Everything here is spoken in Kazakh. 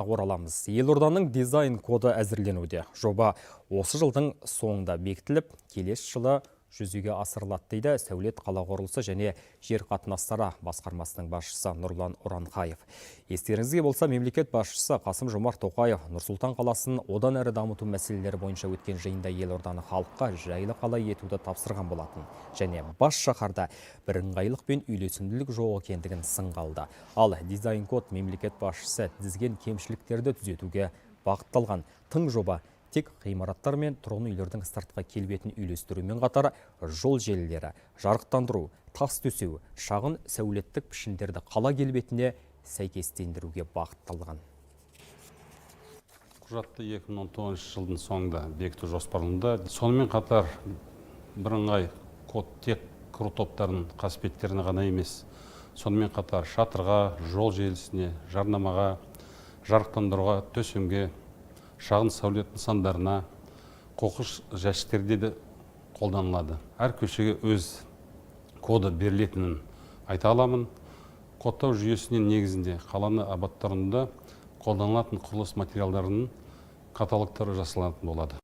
Ораламыз. Елорданың дизайн коды әзірленуде. Жоба осы жылдың соңында бекітіліп, келесі жылы жүзеге асырылады, дейді Сәулет, қала құрылысы және жер қатынастары басқармасының басшысы Нұрлан Ұранхаев. Естеріңізге болса, мемлекет басшысы Қасым Жомарт Тоқаев Нұр-Сұлтан қаласын одан әрі дамыту мәселелері бойынша өткен жиында елорданы халыққа жайлы қала етуді тапсырған болатын. Және бас шаһарда бірыңғайлық пен үйлесімділік жоқ екендігін сынға алды. Ал дизайн код мемлекет басшысы тізген кемшіліктерді түзетуге бағытталған тың жоба. Тек ғимараттар мен тұрғын үйлердің сыртқы келбетін үйлестірумен қатар, жол желілері, жарықтандыру, тас төсеу, шағын сәулеттік пішіндерді қала келбетіне сәйкестендіруге бағытталған. Құжатты 2019 жылдың соңында бекіту жоспарлануда. Сонымен қатар бірыңғай код тек кіру топтарының қасбеттеріне ғана емес, сонымен қатар шатырға, жол желісіне, жарнамаға, жарықтандыруға, төсемге, шағын сәулет нысандарына, қоқыс жәшіктерде де қолданылады. Әр көшеге өз коды берілетінін айта аламын. Кодтау жүйесінің негізінде қаланы абаттандыруда қолданылатын құрылыс материалдарының каталогтары жасалатын болады.